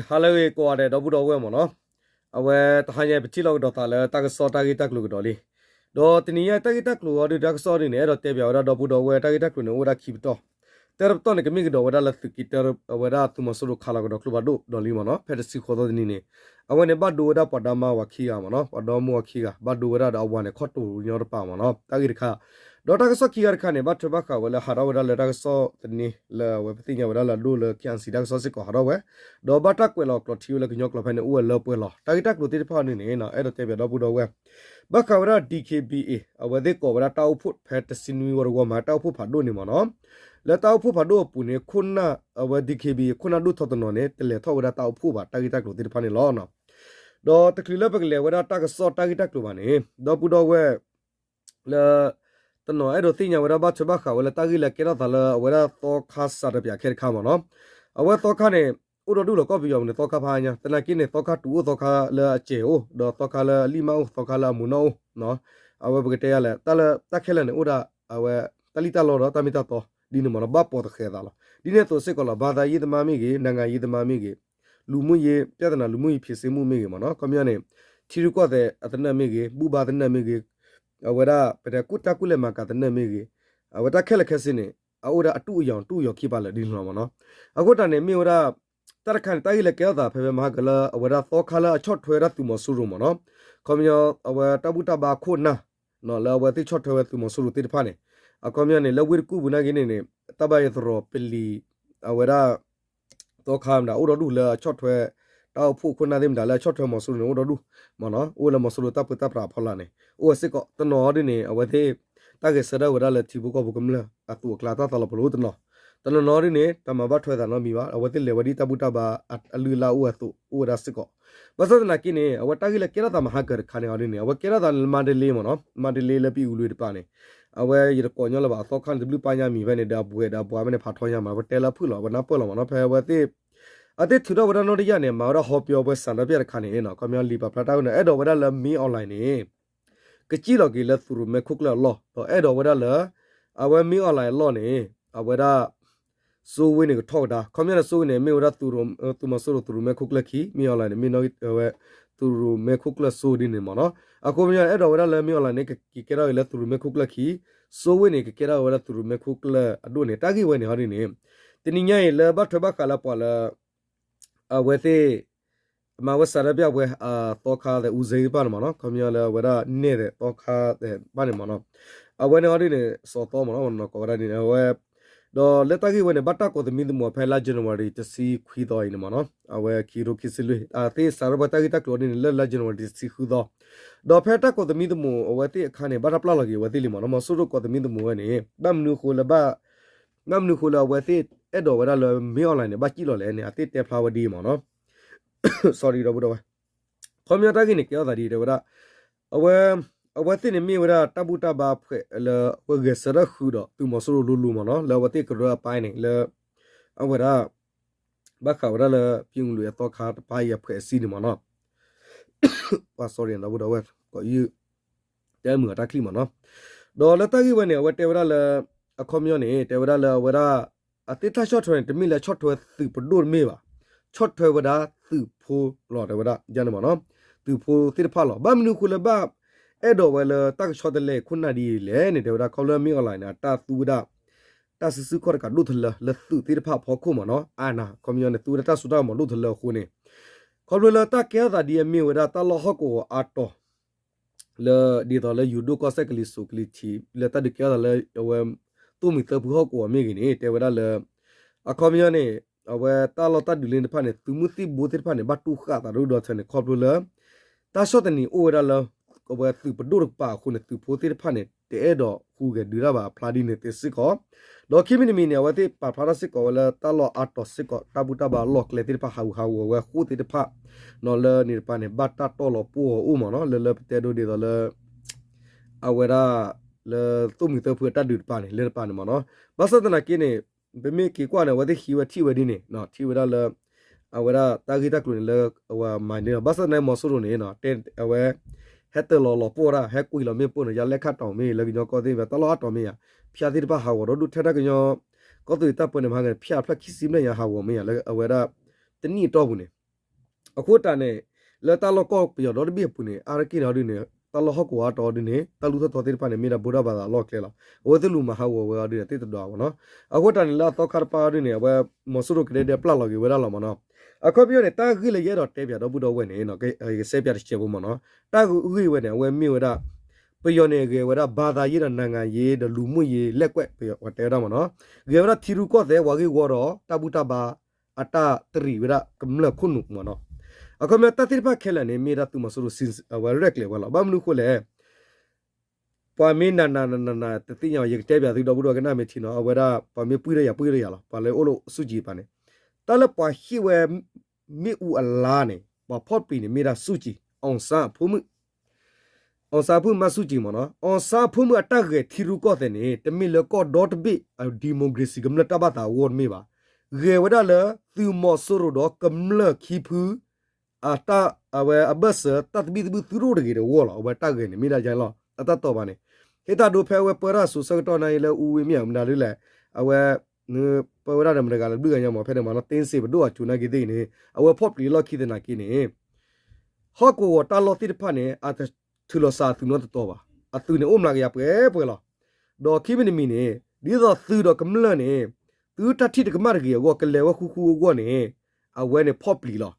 ဟါလၢအဂ့ၤကိးဂၤဒဲး ဒီပုၢ်ဒီဝဲၢ်မ့ၢ်နီၤ, အဝဲတဟါညါပထံၣ်လိာ်ကဒီးသးလၢတၢ်ကစီၣ်တၢ်ဂ့ၢ်တၢ်ကျိၤကဒီးလံ. ဒီးတနံၤညါတၢ်ဂ့ၢ်တၢ်ကျိၤအီၤဒုး တၢ်ကစီၣ်ဒုးန့ၣ် အဲၣ်ဒိးတဲပၠးဝဲဒၣ်ဒီပုၢ်ဒီဝဲၢ်တၢ်ဂ့ၢ်တၢ်ကျိၤန့ၣ် အိၣ်ဝဲဒၣ်ခံပတီၢ်, တၢတပတီၢ်န့ၣ် ကမ့ၢ်ကဒီးဝဲဒၣ်လၢသုးက့တၢ အဝဲဒၣ်သုးမီၤစိရိၤခးလီၤကဒီးကျိဖးဒိၣ်ဒီးလံမ့ၢ်နီၤ, ဖဲတဆံဃိးသီတနံၤန့ၣ် အဝဲန့ၣ်ဘၣ်ဒိဝဲဒၣ်ပှၤဒါမါဝၤခံဂၤမ့ၢ်နီၤ, ပှၤဒီမါဝၤခံဂၤ ဘၣ်ဒိဝဲဒၣ်ဒီးအဝၤန့ၣ် ခီၣ်တိာ်ညီတပၤမ့ၢ်နီၤ, တၢ်ဂ့ၢ်တခါ ဒီးတၢ်ကစီၣ်ခံဂၤတခါန့ၣ် ဘၣ်ထွဲဘၣ်ဃးဝဲလၢဟးထီၣ်ဝဲဒၣ်လၢတၢ်ကစီၣ်သန့ လၢအဝဲပသ့ၣ်ညါဝဲဒၣ်လၢအဒိၣ်လၢ ခ့ၣ်အၣ်စံၣ် တၢ်ကစီၣ်စ့ၢ်ကီးဟးထီၣ်ဝဲ, ဒီးဘၣ်တၢ်ကွဲးလီၤကျိးထံဝဲလၢကညီကျိာ်ဖဲန့ၣ် အိၣ်ဝဲလၢပှဲၤလီၤ. တၢ်ဂ့ၢ်တၢ်ကျိၤသ့ၣ်တဖၣ်န့ၣ်န့ၣ် အဲၣ်ဒိးတဲပၠးဒီပုၢ်ဒီဝဲၢ် ဘၣ်ဃးဝဲဒၣ် DKBA အဝဲသ့ၣ်ကိးဝဲဒၣ်တၢ်အိၣ်ဖှိၣ်ဖဲတဆံနွံဝီတဝီမၤ တၢ်အိၣ်ဖှိၣ်ဖးဒိၣ်န့ၣ်မ့ၢ်နီၤ, လၢတၢ်အိၣ်ဖှိၣ်ဖးဒိၣ်အပူၤန့ၣ် ခိၣ်နၢ် အဝဲ DKBA ခိၣ်နၢ်ဒိၣ်ထီတနီၤန့ၣ် တလဲၤထီၣ်ဝဲဒၣ်တၢ်အိၣ်ဖှိၣ်ဘၣ် တၢ်ဂ့ၢ်တၢ်ကျိၤသ့ၣ်တဖၣ်န့ၣ်လီၤ. ဒီးတချုးလၢပကလဲၤဝဲဒၣ်တၢ်ကစီၣ်တၢ်ဂ့ၢ်တၢ်ကျိၤဘၣ်န့ၣ် ဒီပုၢ်ဒီဝဲၢ် လၢ တနီၤအဲၣ်ဒိးသ့ၣ်ညါဝဲဒၣ်ဘၣ်ထွဲဘၣ်ဃးဝဲလၢတၢ်ဂ့ၢ်လၢကဲထီၣ်သးလၢအဝဲဒၣ်သီခါစးတပၠးခဲတခါမ့ၢ်နီၤ, အဝဲသီခါန့ၣ် အိၣ်ဒီးဒူၣ်လီၤကီၢ်ပယီၤပူၤန့ၣ် သီခါဖးညါ သနာ်က့န့ၣ် သီခါတူၢ်အိၣ်သီခါလၢအစဲၤအိၣ် ဒီးသီခါလၢအလံၣ်မၢ်အိၣ် သီခါလၢအမူးနီၣ်အိၣ် အဝဲပကတဲယၤလဲၣ် တၢ်လၢတၢ်ခဲလၢာ်န့ၣ် အိၣ်ဒၣ်အဝဲ တၢ်လံၣ်တၢ်လီဒီးတၢ်မ့ၢ်တၢ်တီ ဒ်န့ၣ်မ့ၢ်နီၤ ဘၣ်ပိာ်သဃဲးသးလီၤ. ဒ်န့ၣ်အသိးစ့ၢ်ကီးလီၤ ဘာသာရေးသမားမ့ၢ်ဂ့ၤ နိုင်ငံရေးသမားမ့ၢ်ဂ့ၤ လူမှုရေးပြဿနာ လူမှုရေး ဖြေရှင်းမှု မ့ၢ်ဂ့ၤမ့ၢ်နီၤ ခီပညီန့ၣ် ထံရူၢ်ကီၢ်သဲးအသနၢၣ်မ့ၢ်ဂ့ၤ ဘူၣ်ဘါသနၢၣ်မ့ၢ်ဂ့ၤ အဝဲဒၣ်ပတဲကူၣ်တၢ်ကူၣ်လဲၤမၤကၤသနၢၣ်မ့ၢ်ဂ့ၤ အဝဲတၢ်ခဲလၢာ်ခဲဆ့န့ၣ် အအိၣ်ဒၣ်အတူၢ်အယီၤတူၢ်ယီၤခံပၤလၢာ်ဒ်န့ၣ်လီၤမ့ၢ်နီၤ. အဃိသတးန့ၣ် မ့ၢ်ဝဲဒၣ် တၢ်တခါန့ၣ် တၢ်ဂ့ၢ်လၢကဲထီၣ်သးဖဲဖဲမဟါကလၢအဝဲဒၣ်သီခါလၢအဆီၣ်ထွဲဝဲဒၣ်သုးမီၤစိရိၤမ့ၢ်နီၤ, ခီပညီ အဝဲတၢ်ဘူၣ်တၢ်ဘါခိၣ်နၢ် လၢအဝဲသ့ၣ်ဆီၣ်ထွဲဝဲသုးမီၤစိရိၤသ့ၣ်တဖၣ်န့ၣ် အခီပညီန့ၣ် လၢဝ့ၢ်တကူၣ်ပူၤနာ်က့န့ၣ်န့ၣ် တၢ်ဘၣ်ယဲၢ်သရိာ်ပလံၤ အဝဲဒၣ် သီခါမတၤ အိၣ်ဒီဒူၣ်လၢအဆီၣ်ထွဲ တၢ်အိၣ်ဖှိၣ်ခိၣ်နၢ်သ့ၣ်မတၤလၢအဆီၣ်ထွဲမီၤစိရိၤန့ၣ် အိၣ်ဒီဒူၣ်မ့ၢ်နီၤ, အိၣ်လၢမီၤစိရိၤတၢ်ပၢတၢ်ပြးအဖီလာ်န့ၣ် အိၣ်ဝဲစ့ၢ်ကီး တနီၤဒ်န့ၣ် အဝဲသ့ၣ် တၢ်ဂဲၤဆၢထၢၣ်ဝဲဒၣ်လၢထံဖိကီၢ်ဖိကမျၢၢ်အသူးအကျါတၢ်သးလီၤပလိာ်တနီၤ, တနီၤနီၤဒ်န့ၣ် တၢ်မၤဘၣ်ထွဲသးနီတမံၤဘၣ် အဝဲသ့ၣ်လဲၤဝဲဒ်တၢ်ဘူၣ်တၢ်ဘါအလုၢ်အလၢ်အိၣ်ဝဲအသိး အိၣ်ဝဲဒၣ်စ့ၢ်ကီး, ဘၣ်ဆၣ်သနာ်က့န့ၣ် အဝဲတၢ်ဂ့ၢ်လၢကဲထီၣ်သးမဟါကၢၤတခါန့ၣ်အီၤဒ်န့ၣ် အဝဲကဲထီၣ်သးလၢမါတလ့မ့ၢ်နီၤ, မါတလ့လၢပံၣ်အူလွံၢ်တပၤန့ၣ် အဝဲယတကိးညီလၢၤဘၣ် အသီခါန့ၣ်တဘျုးပာ်ညါမံၤဖဲန့ၣ် ဒီးအဘှဲးဒီးအဘှါဖဲန့ၣ် ဖးထီညါမး ပတဲလၢအဖုၣ်လီၤ ပနၢ်ပၢၢ်လီၤမ့ၢ်နီၤ, ဖဲအဝဲသ့ၣ် အသ့ၣ်ထုးထီၣ်ဝဲဒၣ်နီၢ်တယၢ်န့ၣ် မၤဝဲဒၣ်ဟီပၠီပှဲၤစးဒီးပျၢ်တခါန့ၣ်နီၤ, ခီပညီလံာ်ပာ်ဖျါတၢ်ဝဲန့ၣ် အဲၣ်ဒိးဝဲဒၣ်လၢ မင်းအောင်လှိုင် န့ၣ် ကစံၣ်လီၤက့ၤလၢသုးရိၣ်မဲခိၣ်ကျၢၢ်အလီၢ် ဒီးအဲၣ်ဒိးဝဲဒၣ်လၢ အဝဲ မင်းအောင်လှိုင် အလီၢ်န့ၣ် အဝဲဒၣ် စိုးဝင်း န့ၣ် ကထီၣ်ကဒါ, ခီပညီန့ၣ် စိုးဝင်း န့ၣ် မ့ၢ်ဝဲဒၣ် သုးမီၤစိရိၤသုးရိၣ်မဲခိၣ်ကျၢၢ်ခံ, မင်းအောင်လှိုင် န့ၣ် မ့ၢ်နီၣ်ဝဲ သုးရိၣ်မဲခိၣ်ကျၢၢ်စိဒ်န့ၣ်မ့ၢ်နီၤ, အဃိပညီ အဲၣ်ဒိးဝဲဒၣ်လၢ မင်းအောင်လှိုင် န့ၣ် ကက့ၤကဲထီၣ်က့ၤလၢသုးရိၣ်မဲခိၣ်ကျၢၢ်ခံ, စိုးဝင်း န့ၣ် ကကဲထီၣ်က့ၤဝဲဒၣ်သုးရိၣ်မဲခိၣ်ကျၢၢ်အဒိၣ်န့ၣ် တၢ်ဂ့ၢ်ဝဲန့ၣ်ဟီဒ်န့ၣ်, တနံၤညါအံၤလၢဘၣ်ထွဲဘၣ်ဃးလၢပှၤလၢ အဝဲသ့ၣ် မၤဝဲစးထီၣ်ပျၢ်ဝဲ အသီခါသဲး ဦးစိန် တဖၣ်န့ၣ်မ့ၢ်နီၤ, ခီပညီလၢအဝဲဒၣ်နဲၣ်သဲးသီခါသဲးတဖၣ်န့ၣ်မ့ၢ်နီၤ, အဝဲန့ၣ်ဟီဒ်န့ၣ် စီၤသီမ့ၢ်နီၤ ပနီၢ်ကိးဝဲဒၣ်ဒ်န့ၣ် အဝဲ ဒီးလၢတၢ်ဂ့ၢ်ဝဲန့ၣ် ဘၣ်တၢ်ကိးသမံသမိးဖဲလါ January တဆံခွံသီအံၤန့ၣ်မ့ၢ်နီၤ, အဝဲခံကထိခံဆံလွံၢ် အသ့ၣ်စးထီၣ်ပှၤတၢ်ဂ့ၢ်တၢ်ကျိၤဒ်န့ၣ် လၢလါ January တဆံဃုသီ, ဒီးဖဲတၢ်ကိးသမံသမိးအဝဲသ့ၣ်အခါန့ၣ် ဘၣ်တၢ်ပျၢ်လီၤက့ၤအဝဲသ့ၣ်လံမ့ၢ်နီၤ, မီၤစိရိၤကိးသမံသမိးဝဲန့ၣ် ဘၣ်မနုၤအဃိလၢဘၣ် ဘၣ်မနုၤအဃိလၢအဝဲသ့ၣ်အဲၣ်ဒိးဝဲဒၣ်လၢ မင်းအောင်လှိုင် န့ၣ် ဘၣ်စံၣ်လီၤလဲၣ်န့ၣ် အသ့ၣ်တဲဖျါဝဲဒ်အံၤမ့ၢ်နီၤ, sorry ဒီပုၢ်ဒီဝဲၢ်, ခီပညီတၢ်ဂ့ၢ်န့ၣ် ကဲထီၣ်သးဒ်အံၤ တဲဝဲဒၣ်, အဝဲ အဝဲသ့ၣ်န့ၣ်မ့ၢ်ဝဲဒၣ်တၢ်ဘူၣ်တၢ်ဘါဖှဲးလၢအဝဲဂဲၤဆၢထၢၣ်ဃုာ်ဒီးသုးမီၤစိရိၤလိၤလိၤမ့ၢ်နီၤ, လၢအဝဲသ့ၣ်ကရၢအပိုင်းန့ၣ် လၢ အဝဲဒၣ် ဘၣ်ဃးဝဲဒၣ်လၢ ပံလူၤအသီခါတပၤအံၤအဖှဲးအစံန့ၣ်မ့ၢ်နီၤ, ပှၤ sorry ဒီပုၢ်ဒီဝဲၢ် ကီးယုၢ် တဲမုာ်အတၢ်ချံမ့ၢ်နီၤ, ဒီးလၢတၢ်ဂ့ၢ်ဝဲန့ၣ် အဝဲတဲဝဲဒၣ်လၢ အခီပညီန့ၣ် တဲဝဲဒၣ်လၢအဝဲဒၣ် အသ့ၣ်တၢ်ဆီၣ်ထွဲန့ၣ် တမ့ၢ်လၢဆီၣ်ထွဲသုးပဒိၣ်တမ့ၢ်ဘၣ်, ဆီၣ်ထွဲဝဲဒၣ်သုးဖိလီၤ တဲဝဲဒၣ် ယန့ၣ်မ့ၢ်နီၤ, သုးဖိသ့ၣ်တဖၣ်လီၤ. ဘၣ်မနုၤအဃိလၢဘၣ် အဲၣ်ဒိးဝဲလၢတၢ်ကဆီတလဲခိၣ်နၢ်ဒ်အံၤလဲၣ်န့ၣ် တဲဝဲဒၣ် ခီဖျိလၢ မင်းအောင်လှိုင် န့ၣ် အတၢ်သူဝဲဒၣ် တၢ်စုဆူၣ်ခီၣ်တကးဒိၣ်ထလၢ လၢသုးသ့ၣ်တဖၣ်အဖီခိၣ်မ့ၢ်နီၤ, အါနၤ ခီပညီန့ၣ် သူဝဲဒၣ်တၢ်စိတၢ်ကမီၤဒိၣ်ထလၢအဃိန့ၣ် ခီဖျိလၢတၢ်ကဲထီၣ်သးဒ်အမ့ၢ်ဝဲဒၣ်တၢ်လီၢ်ဟီၣ်ကဝီၤအါတီၤ လၢဒ်သိးလၢယိၤဒိၣ်ကီၢ်စဲၣ်ကလံၤစိးကလံၤထံး လၢတၢ်ဒုးကဲထီၣ်သးလၢအဝဲ သိၣ်မှံၤသၢဖုဟီၣ်ကဝီၤမ့ၢ်ဂ့ၤန့ၣ် တဲဝဲဒၣ်လၢ အခီပညီန့ၣ် အဝဲတၢ်လီၢ်တၢ်ဒုးလၢတဖၣ်န့ၣ် သုးမုၢ်သံၣ်ဘိသ့ၣ်တဖၣ်န့ၣ် ဘၣ်တူၢ်ဃာ်သးဒိၣ်ဒီးထၢန့ၣ် ခီဖျိလၢ တၢ်ဆီၣ်သနံးအိၣ်ဝဲဒၣ်လၢ အဝဲသုးပဒိၣ်တကပၤအဃိန့ၣ် သုးဖိသ့ၣ်တဖၣ်န့ၣ် တအဲၣ်ဒိးဟူးဂဲၤဒုးတၢ်ဘၣ်အဖျါဒ်န့ၣ်သ့စ့ၢ်ကီး, ဒီးခံမံၤတမံၤန့ၣ် အဝဲသ့ၣ်ပာ်ဖျါထီၣ်စ့ၢ်ကီးဝဲလၢတၢ်လီၢ်အါတီၤစ့ၢ်ကီး တၢ်ဘူၣ်တၢ်ဘါလီၢ်ကျဲသ့ၣ်တဖၣ်ဟးဂူာ်ဟးဂီၤဝဲဃိၣ်သ့ၣ်တဖၣ် နီၤလၢန့ၣ်တပၤန့ၣ် ဘၣ်တၢ်တီၢ်လီၤပှီၢ်အီၤအိၣ်မ့ၢ်နီၤ လၢလၢပတဲဒိးဒ်သိးလၢ အဝဲဒၣ် လၢသိၣ်မှံၤသၢဖုအတၢ်ဒုးတပၤန့ၣ် လၢတပၤန့ၣ်မ့ၢ်နီၤ, ဘၣ်ဆၣ်သနာ်က့န့ၣ် ပမ့ၢ်က့ၤကွၢ်န့ၣ် အဝဲသ့ၣ်ဟံးဝဲထံၣ်ဝဲဒ်န့ၣ် ထံၣ်ဝဲဒၣ်လၢ အဝဲဒၣ်တၢ်ဂ့ၢ်တၢ်ကျိၤန့ၣ်လၢ အဝဲမၤန့ၢ်လီၤ ဘၣ်ဆၣ်သနာ်က့မီၤစိရိၤန့ၣ် တဲအဝဲ ဟဲတၢၤလီၤလီၤပှီၢ်တၢ် ဟဲကွံာ်လီၤမ့ၣ်ပိၢ်န့ၣ် ယလဲၣ်ခၣ်တီၤမ့ၢ်ဂ့ၤ လၢကညီကီၢ်သ့ၣ်မ့ၢ် တၢ်လီၢ်အါတီၤမ့ၢ်ယၤ ဖၠါသ့ၣ်တဖၣ်ဟးဂီၤဒီးဒုးထဲတၢ်ကညီ ကီၢ်သူလ့ၤတၢ်ပၢန့ၣ် မဟါက ဖၠါဖျၢၣ်ခံဆံဘျဲၣ်ညါဟးဂီၤမ့ၢ်ယၤ လၢအဝဲဒၣ် တနံၣ်အတီၢ်ပူၤန့ၣ် အဃိတၢ်န့ၣ် လၢတၢ်လီၢ်ကီၢ်ပယီၤဒီတဘ့ၣ်အပူၤန့ၣ် အါတက့ၢ်ဒီးဒုန့ၣ် တၢ်လီၢ်ဟီၣ်ကဝီၤအါတီၤဒုန့ၣ် တၢ်လူၢ်ထီၣ်ထီသ့ၣ်တဖၣ်န့ၣ် မ့ၢ်ဒၣ်ဗုဒ္ဓဘာသာအလီၢ်အကျဲလီၤ. အဝဲသ့ၣ်လူၤမၤဟးဂီၤဝဲအီၤဒုန့ၣ် သ့ၣ်တဒွးမ့ၢ်နီၤ. အဃိတၢ်န့ၣ်လၢအသီခါတပၤအီၤဒုန့ၣ် အဝဲမီၤစိရိၤကဒဲဒဲပျၢ်လီၤက့ၤဝဲဒၣ်လီၤမ့ၢ်နီၤ. အခီပညီန့ၣ် တၢ်ဂ့ၢ်လၢယအဲၣ်ဒိးတဲပၠးဒီပုၢ်ဒီဝဲၢ်န့ၣ် ယကစဲးပၠးတစဲးဖိမ့ၢ်နီၤ. တၢ်ဂ့ၢ်ဝဲန့ၣ် အဝဲမ့ၢ်ဝဲဒၣ် ပယီၤန့ၣ်ဂဲၤဝဲဒၣ် ဘာသာရေးဒီးနိုင်ငံရေးဒီးလူမှုရေး လက်ကွက် ပယီၤတဲဝဲဒၣ်မ့ၢ်နီၤ. ဂဲၤဝဲဒၣ်ထံရူၢ်ကီၢ်သဲး ပှၤဂ့ၢ်ဝီဒီး တၢ်ဘူၣ်တၢ်ဘါ အတၢ်တရံးဝဲဒၣ်ကမျၢၢ်ခိၣ်နူာ်မ့ၢ်နီၤ. အခီပညီတၢ်သ့ၣ်တဖၣ်ခဲလၢာ်န့ၣ် မ့ၢ်ဒၣ်သုးမီၤစိရိၤ အဝဲရဲၣ်ကျဲၤဝဲလီၤ. ဘၣ်မနုၤအဃိလဲၣ် ပှၤမ့ၢ်နၤနၤနၤနၤနၤ တသ့ၣ်ညါဘၣ် ယကတဲပၠးသုဒီပုၢ်ဒီဝဲၢ်ကနၣ်မ့ၢ်ထံနီၤ. အဝဲဒၣ် ပှၤမ့ၢ်ပှံၢ်တၢ်ယၤပှံၢ်တၢ်ယၤလီၤ. ပှၤလၢအိၣ်လၢဆူၣ်ကၠံပၤန့ၣ် တၢ်လၢပှၤဟ့ၣ်ဝဲ မ့ၣ်အူအလါန့ၣ် ပှၤဖီၣ်ပျံၤန့ၣ် မ့ၢ်ဒၣ်ဆူၣ်ကၠံ အောင်ဆန်းအဖိမုၣ် အောင်ဆန်းအဖိမုၣ် မၢဆူၣ်ကၠံမ့ၢ်နီၤ. အောင်ဆန်းအဖိမုၣ်အတၢ်ဂဲၤထံရူၢ်ကီၢ်သဲးန့ၣ် တမ့ၢ်လၢကီၢ်ဒီတဘ့ၣ်အ democracy ကမျၢၢ်တၢ်ဘၣ်သးအဂီၢ်တမ့ၢ်ဘၣ်. ဂဲၤဝဲဒၣ်လၢ သုးမီၤစိရိၤဒီးကမျၢၢ်ခံဖု အတၢ် အဝဲအဘၢၣ်စၢၤတၢ်သဘံၣ်သဘုၣ်သုတအိၣ်တဂ့ၤတဂီၢ်လီၤ. အဝဲတၢ်ဂဲၤန့ၣ် မ့ၢ်ဒၣ်ယါလီၤ အတၢ်တီဘၣ်န့ၣ် ဟ့ၣ်တၢ်ဒိဖဲအဝဲပၢတၢ်စိၤဆၢကတီၢ်နၢ်အံၤလၢ အူဝ့မ့ၢ်ဧါ မနုၤလဲၣ် အဝဲ ပၢဝဲဒၣ်ဒီးမတၤတဂၤလၢဘျုးဂၤညါမ့ၢ် ဖဲန့ၣ်မ့ၢ်နီၤ သ့စ့ၣ်ပဒိၣ်အစိၤနာ်က့သ့ၣ်အံၤန့ၣ် အဝဲဖီၣ်ပျံၤလီၢ်ခံသနာ်က့န့ၣ် ဟီၣ်ကဝီၤတၢ်လီၢ်သ့ၣ်တဖၣ်န့ၣ် အတထုးလီၤစှၤအသုးနီတတီၤဘၣ်. အသုးန့ၣ်အိၣ်မျးကယၤပှဲၤပှဲၤလီၤ. ဒီးခံမံၤတမံၤန့ၣ် ဒ်သိးသုးဒီးကမျၢၢ်န့ၣ် သုတၢ်ထံၣ်တကမၣ်တဂ့ၤအဂီၢ် ကလဲၤဝဲဃူဃူအဂီၢ်န့ၣ် အဝဲန့ၣ်ဖီၣ်ပျံၤလီၤ.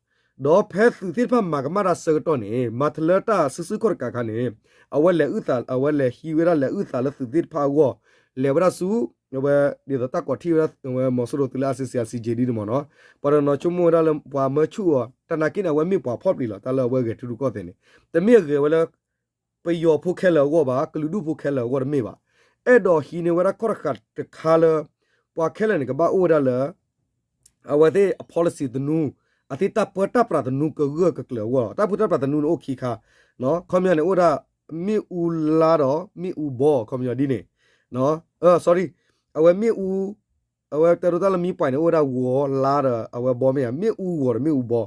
ဒီးဖဲသုးသ့ၣ်တဖၣ်မၤကမၣ်တၢ်ဆၢကတီၢ်န့ၣ် မၤတလၢတၢ်စုဆူၣ်ခီၣ်တကးခါန့ၣ် အဝဲလဲၤအုၣ်သး အဝဲလဲၤဟံးဝဲဒၣ်လဲၤအုၣ်သးလၢသုးသ့ၣ်တဖၣ်အဂီၢ် လဲၤဝဲဒၣ်ဆူ အဝဲဒ်သိးတၢ်ကိးထီၣ်ဝဲဒၣ် အဝဲမီၤစိရိၤသုးလၢ ICC ICJ ဒ်န့ၣ်မ့ၢ်နီၤ. ပှၤတနီၤဆိကမိၣ်ဝဲဒၣ်လၢပှၤမၢဆူၣ်အီၤ တနာ်က့န့ၣ် အဝဲမ့ၢ်ပှၤဖီၣ်ပျံၤလီၤ. တၢ်လၢအဝဲဂဲၤထံရူၢ်ကီၢ်သဲးန့ၣ် တမ့ၢ်အဂဲၤဝဲလၢ ပယီၤဖိခဲလၢာ်အဂီၢ်ဘၣ်, ကလုာ်ဒူၣ်ဖိခဲလၢာ်အဂီၢ်တမ့ၢ်ဘၣ်. အဲၣ်ဒိးဟံးန့ၢ်ဝဲဒၣ်ခီၣ်တဃာ်တခါလၢ ပှၤခဲလၢာ်န့ၣ် ကဘၣ်အိၣ်ဝဲဒၣ်လၢ အဝဲသ့ၣ်အ policy သနူ, အသ့ၣ်တၢ်ပၢတၢ်ပြးသနူကဂၢၢ်ကကျၢၤအဂီၢ်လီၤ. တၢ်ပၢတၢ်ပြးသနူန့ၣ်အိၣ်ခံခါ, ခီပညီန့ၣ် အိၣ်ဒၣ် မ့ၣ်အူလါဒီးမ့ၣ်အူဘီ ခီပညီဒ်န့ၣ်, sorry, အဝဲမ့ၣ်အူ အဝဲတဲဒိးတၢ်လၢမံပှဲၤန့ၣ် အိၣ်ဝဲဒၣ်ဂီၤလါဒီးအဝဲဘီမ့ၢ်ဧါ, မ့ၣ်အူဂီၤဒီးမ့ၣ်အူဘီ,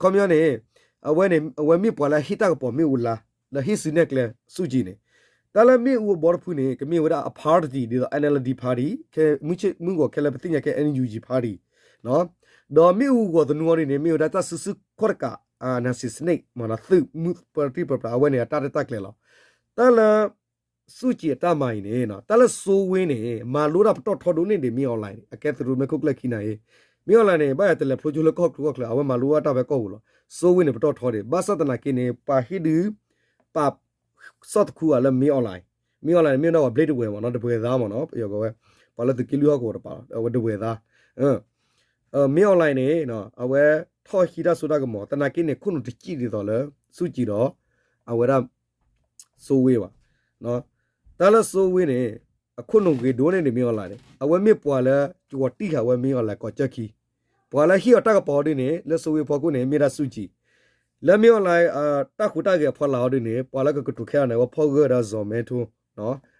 ခီပညီန့ၣ် အဝဲန့ၣ် အဝဲမ့ၢ်ပှၤလၢအဟ့ၣ်တၢ်ကပီၤမ့ၣ်အူလါ လၢဟံၣ်စုနဲၣ်ကျဲ ဆူၣ်ကၠံန့ၣ်, တၢ်လၢမ့ၣ်အူအဘီတဖုန့ၣ် ကမ့ၢ်ဝဲဒၣ်အ party ဒ်သိး NLD party, ခဲမုၢ်ဂီၤခဲလၢာ်ပသ့ၣ်ညါကဲ NUG party, ဒီးမ့ၣ်အူဂီၤသနူအီၤဒ်န့ၣ် မ့ၢ်ဝဲဒၣ်တၢ်စုဆူၣ်ခီၣ်တကး နာ်စံးစနံး မ့ၢ်နီၤ သုးမုၢ်ပၢတံၢ်ပၢပြး အဝဲန့ၣ်အတၢ်ရဲၣ်တၢ်ကျဲၤလီၤ. တၢ်လၢ ဆူၣ်ကၠံအတၢ်မၤအံၤန့ၣ် တၢ်လၢစိဝ့န့ၣ် မၤလိတၢ်ပတီၢ်ထီဒိၣ်န့ၢ်ဒံး မင်းအောင်လှိုင်န့ၣ် အကဲသရူးမဲာ်ခိၣ်ကျၢၢ်ခံနၤအံၤ, မင်းအောင်လှိုင်န့ၣ် ဘၣ်ယၤတလဲၤဖျိကၠိလၢကီၢ်ချၢကီၢ်ချၢ အဝဲမၤလိဝဲတၢ်ဖဲကီၢ်ပူၤလီၤ. စိဝ့န့ၣ် ပတီၢ်ထီဒံး ဘၣ်ဆၣ်သနာ်က့န့ၣ် ပှၤဟ့ၣ်ဒုး ပာ် စီၣ်တခူအီၤလၢ မင်းအောင်လှိုင်, မင်းအောင်လှိုင်န့ၣ် မ့ၢ်ဝဲဒၣ်ပှၤဘျ့ဒဝဲးမ့ၢ်နီၤ ဒဝဲးသးမ့ၢ်နီၤ ပယီၤကိးဝဲ ပှၤလၢသုးက့လွံၢ်ဟီၣ်ကဝီၤတပၤလီၤ အဝဲဒဝဲးသး, မင်းအောင်လှိုင်န့ၣ် အဝဲထီၣ်ဟံးတၢ်စိတၢ်ကမီၤ သနာ်က့န့ၣ် ခိၣ်နူာ်တစံၣ်ဒ်သိးလၢ ဆူၣ်ကၠံဒီး အဝဲဒၣ် စိဝ့ဘၣ်. တၢ်လၢစိဝ့န့ၣ် အခိၣ်နူာ်ဂ့ၤဒိၣ်န့ၢ်ဒံး မင်းအောင်လှိုင်န့ၣ် အဝဲမ့ၢ်ပှၤလၢ ကဝီၤတံၢ်ဃာ်ဝဲ မင်းအောင်လှိုင် ကီးကၠၢၢ်ခံ, ပှၤလၢဟ့ၣ်အီၤတၢ်ကပီၤဒ်န့ၣ် လၢစိဝ့ဖီခိၣ်န့ၣ် မ့ၢ်ဒၣ်ဆူၣ်ကၠံ, လၢ မင်းအောင်လှိုင် တၢ်ဟူးတၢ်ဂဲၤအဖီလာ်အီၤဒ်န့ၣ် ပှၤလၢကကတိၤခဲအီၤန့ၣ် အဝဲဖီၣ်ဂၢၢ်ဝဲဒၣ် ဇော်မင်းထွန်း,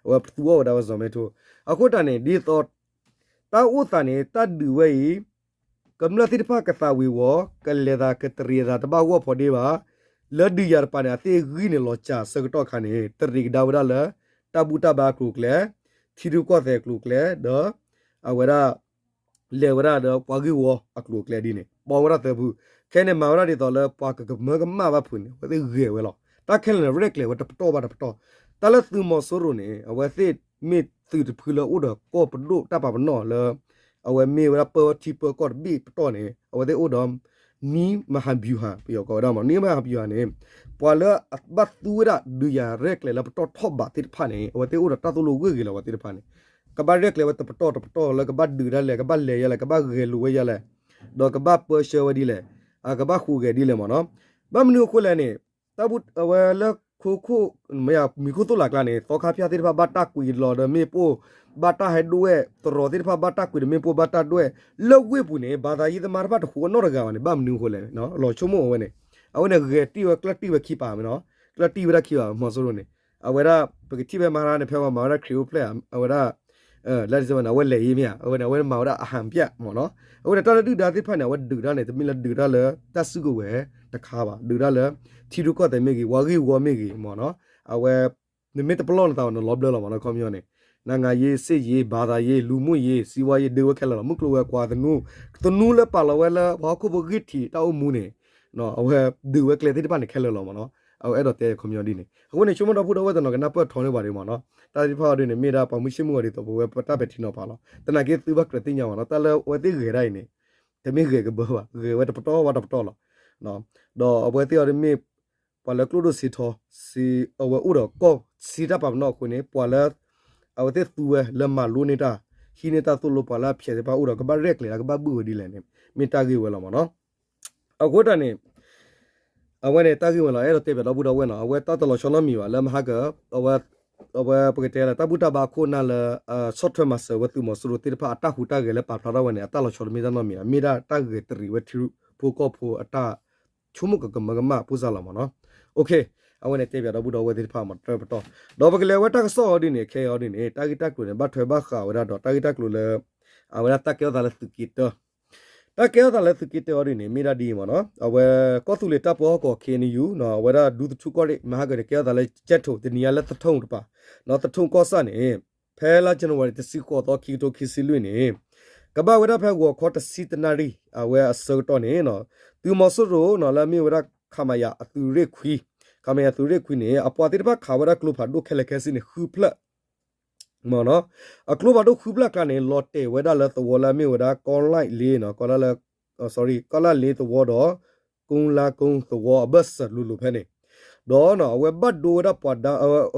အဝဲသူအီၣ်ဝဲဒၣ်ဝဲ ဇော်မင်းထွန်း, အဃိတၢ်န့ၣ် ဒ်သိး တၢ်အိၣ်သးန့ၣ် တၢ်ဒုးဝဲအံၤ ကမျၢၢ်သ့ၣ်တဖၣ်ကသးဝံၤဝီၤ ကလဲၤသးကတရံးသးတဘၣ်ဂီၢ်ဖီဒ့ဘၣ်, လၢဒုးယၤတပၤန့ၣ် အသ့ၣ်ဂံၢ်န့ၣ်လီၤစှၤဆၢကတီၢ်ခါန့ၣ် တရံးကဒါဝဲဒၣ်လၢ တၢ်ဘူၣ်တၢ်ဘါအကျိၤအကျဲ, ထံရူၢ်ကီၢ်သဲးအကျိၤအကျဲ ဒီး အဝဲဒၣ် လဲၤဝဲဒၣ်ဒီးပှၤဂ့ၢ်ဝီအကျိၤအကျဲဒ်န့ၣ် ပိာ်ဝဲဒၣ်သၢဖု, ခဲန့ၣ်မၤဝဲဒၣ်ဒ်သိးလၢပှၤကကမၢကမၣ်ဘၣ်ဖုးန့ၣ် အဝဲသ့ၣ်ဂဲၤဝဲလီၤ. တၢ်ခဲလၢာ်န့ၣ် ရဲၣ်ကျဲၤဝဲတပတီၢ်ဘၣ်တပတီၢ်, တၢ်လၢသုးမီၤစိရိၤန့ၣ် အဝဲသ့ၣ်မ့ၢ်သုးတဖုလၢအိၣ်ဒီးကီၢ်ပဒိၣ်တၢ်ပာ်ပနီၣ်လၢ အဝဲမ့ၢ်ဝဲဒၣ်ပၢထံပၢကီၢ်တဘ့ၣ်ပတီၢ်န့ၣ် အဝဲသ့ၣ်အိၣ်ဒီး နည်းဗျူဟာ ပယီၤကိးဝဲဒၣ်မ့ၢ် နည်းဗျူဟာန့ၣ် ပှၤလၢအဘၣ်သူဝဲဒၣ်ဒုးယၤရဲၣ်ကျဲၤလၢပတီၢ်ထီၣ်ဘးသ့ၣ်တဖၣ်န့ၣ် အဝဲသ့ၣ်အိၣ်ဒီးတၢ်သိၣ်လိဂ့ၢ်ဂ့ၤလီၤ အဝဲသ့ၣ်တဖၣ်န့ၣ် ကဘၣ်ရဲၣ်ကျဲၤဝဲတပတီၢ်တပတီၢ်လၢကဘၣ်ဒုးဒၣ်လဲာ် ကဘၣ်လဲၤယၤလဲာ် ကဘၣ်ဂဲၤလိာ်ဝဲယၤလဲာ် ဒီးကဘၣ်ပၢဆှၢဝဲဒ်လဲၣ် ကဘၣ်ဟူးဂဲၤဒ်လဲၣ်မ့ၢ်နီၤ. ဘၣ်မနုၤအဃိလဲၣ်န့ၣ် တၢ်ဘူၣ်အဝဲလၢခိခိၣ် မ့ၢ်မံၤခိၣ်သိၣ်လးကျါန့ၣ် သီခါဖၠၣ်သ့ၣ်တဖၣ်ဘၣ်တၢ်ကွံာ်လီၤဒီးမ့ၣ်ပိၢ် ဘၣ်တၢ်ဟဲဒွဲၣ် သရိာ်သ့ၣ်တဖၣ်ဘၣ်တၢ်ကွံာ်ဒီးမ့ၣ်ပိၢ်ဘၣ်တၢ်ဒွဲၣ် လၢဝ့ၢ်ပူၤန့ၣ် ဘၣ်သးယံသမါတဖၣ်တဟူးအနီၢ်တဂၤဘၣ်န့ၣ် ဘၣ်မနုၤအဃိလဲၣ် လီၤဆိကမိၣ်အဝဲန့ၣ် အဝဲန့ၣ်ဂဲၤတံၢ်ဝဲကျၢၢ်တံၢ်ဝဲခံပၤမ့ၢ်နီၤ ကျၢၢ်တံၢ်ဝဲဒၣ်ခံပၤ မီၤစိရိၤန့ၣ် အဝဲဒၣ် ပကထံၣ်ဖဲမၤရါန့ၣ် ဖဲပှၤမၤဝဲဒၣ်ခရံာ်အိၣ်ဖျဲၣ် အဝဲဒၣ် လၢတစဲးဝဲန့ၣ် အဝဲလဲၤအံၤမ့ၢ်ဧါ အဝဲန့ၣ် အဝဲမၤဝဲဒၣ်အဟန်ပြမ့ၢ်နီၤ အဝဲန့ၣ်တၢ်လၢဒုၣ်ဒါသ့ၣ်တဖၣ်န့ၣ် အဝဲဒုးတၢ်န့ၣ် တမ့ၢ်လၢဒုးတၢ်လၢတၢ်စုကဝဲၤတခါဘၣ် ဒုးတၢ်လၢ ထံရူၢ်ကီၢ်သဲးမ့ၢ်ဂ့ၤ ပှၤဂ့ၢ်ဝီမ့ၢ်ဂ့ၤမ့ၢ်နီၤ အဝဲ နမ့ၢ်တပလီၢ်နသးဘၣ်န့ၣ် လီၤဘျၢလီၤမ့ၢ်နီၤ ခီပညီန့ၣ် နိုင်ငံရေး စစ်ရေး ဘာသာရေး လူမှုရေး စီးပွားရေး ဒုးဝဲခဲလၢာ်လီၤ. မုၢ်ကျိၤဝဲၤကွာ်သနူ, သနူလၢပာ်လီၤဝဲလၢပှၤဟီၣ်ခိၣ်ဖိဂံၢ်ထံးတၢ်အိၣ်မူန့ၣ် အဝဲဒုးဝဲကျဲသ့ၣ်တဖၣ်န့ၣ်ခဲလၢာ်လီၤမ့ၢ်နီၤ. အဝဲအဲၣ်ဒိးတဲခီပညီဒ်န့ၣ် အဃိန့ၣ် ဆိကမိၣ်ဒီပုၢ်ဒီဝဲၢ်တနီၤကနၢ်ပၢၢ်ထီန့ၢ်ဘၣ်ဒ်မ့ၢ်နီၤ. တၢ်သ့ၣ်တဖၣ်အီၤဒ်န့ၣ် မ့ၢ်ဒၣ်ပှၤမုၢ်ဆ့ၣ်မုၢ်ဂီၤဒ်သိးပဝဲပတၢ်ပဲာ်ထံနီၤဖးလီၤ. သနာ်က့သုဘၣ်ကြၢးသ့ၣ်ညါမ့ၢ်နီၤ. တၢ်လၢအဝဲသ့ၣ်ဂဲၤဒၣ်အံၤန့ၣ် တမ့ၢ်ဂဲၤကဘၢဘၣ်, ဂဲၤဝဲတပတီၢ်ဝဲတပတီၢ်လီၤ. ဒီးအဝဲသ့ၣ်အီၤဒ်မ့ၢ် ပှၤလၢကျိၣ်ဒိၣ်စ့ထီ စ့အဝဲအိၣ်ဒီးကီၢ်စ့တၢ်ပာ်ပနီၣ်အဃိန့ၣ် ပှၤလၢ အဝဲသ့ၣ်သူဝဲလၢမၤလိန့ၢ်တၢ် ဟံးန့ၢ်တၢ်သိၣ်လိ ပှၤလၢအဖျဲးသ့ၣ်တဖၣ်အိၣ်ဒီး ကဘၣ်ရဲၣ်ကျဲၤလၢကဘၣ်ဘုၣ်ဝဲဒ်လဲၣ်န့ၣ် မ့ၢ်တၢ်ဂ့ၢ်ဝဲလီၤမ့ၢ်နီၤ. အဃိတၢ်န့ၣ် အဝဲန့ၣ်တၢ်ဂ့ၢ်ဝဲလီၤ. အဲၣ်ဒိးတဲဘၣ်ဒီပုၢ်ဒီဝဲၢ်နီၤ, အဝဲတၢ်တလီၤဆီနီတမံၤဘၣ် လၢမဟါက အဝဲ အဝဲပကတဲလၢတၢ်ဘူၣ်တၢ်ဘါအခိၣ်အနၢ်လၢ ဆီၣ်ထွဲမၤစၢၤဝဲသုးမီၤစိရိၤသ့ၣ်တဖၣ်အတၢ်ဟူးတၢ်ဂဲၤလၢပာ်ဖျါထီၣ်ဝဲန့ၣ် အတၢ်လီၤဆီတမ့ၢ်တၢ်နီတမံၤဘၣ်, မ့ၢ်ဒၣ်တၢ်ဂဲၤတရံးဝဲထံဖိကီၢ်ဖိအတၢ် ဆိကမိၣ်ကကမၢကမၣ်ဖိစၢ်လီၤမ့ၢ်နီၤ. အဝဲန့ၣ်တဲဘၣ်ဒီပုၢ်ဒီဝဲၢ်သ့ၣ်တဖၣ်မ့ၢ်တၢ်ပတီၢ်, ဒီးပကလဲၤဝဲတၢ်ကစီၣ်အီၤဒ်န့ၣ် ခဲအံၤအီၤဒ်န့ၣ် တၢ်ဂ့ၢ်တၢ်ကျိၤန့ၣ် ဘၣ်ထွဲဘၣ်ဃးဝဲဒၣ်ဒီးတၢ်ဂ့ၢ်တၢ်ကျိၤလၢ အဝဲဒၣ်တၢ်ကဲထီၣ်သးလၢသုးက့တၢ တၢ်ကဲထီၣ်သးလၢသုးက့တၢအီၤဒ်န့ၣ် မ့ၢ်ဒၣ်ဒ်အံၤမ့ၢ်နီၤ, အဝဲကီၢ်သူလ့ၤတၢ်ပၢဟီၣ်ကဝီၤ ခ့ၣ်အဲၣ်ယူၣ် အဝဲဒၣ်ဒူသထူကီၢ်ရ့ၣ် မဟါကန့ၣ် ကဲထီၣ်သးလၢကၠဲၣ်ထိၣ် တနံၤညါလၢသထိၣ်တပၤ, ဒီးသထိၣ်ကီၢ်ဆၣ်န့ၣ် ဖဲလါ January တဆံဃိးသီ ခံကထိခံဆံလွံၢ်န့ၣ် ကဘၣ်ဝဲဒၣ်ဖဲဂီၤခီတဆံတနၣ်ရံၣ် အဝဲအဆၢကတီၢ်န့ၣ် သုးမီၤစိရိၤနီၤ လၢအမ့ၢ်ဝဲဒၣ် ခမရ အသုးရ့ၣ်ခွံ, ခမရ သုးရ့ၣ်ခွံန့ၣ် အပှၤသ့ၣ်တဖၣ်ခးဝဲဒၣ်ကျိဖးဒိၣ်ခဲလၢာ်ခဲဆ့န့ၣ် ဃုဖျၢၣ် မ့ၢ်နီၤ, အကျိဖးဒိၣ်ဃုဖျၢၣ်အကျါန့ၣ် လီၤတဲာ်ဝဲဒၣ်လၢသဝီလၢအမ့ၢ်ဝဲဒၣ် ကီၢ်လၢ်လ့နီၤ, ကီၢ်လၢ်လ့, sorry, ကီၢ်လၢ်လ့သဝီဒီး ကုန်းလမ်းကုန်းသဝီအဘၢၣ်စၢၤလိၤလိၤဖဲန့ၣ်, ဒီးနီၤ အဝဲဘၣ်ဒိဝဲဒၣ်ပှၤဒါ,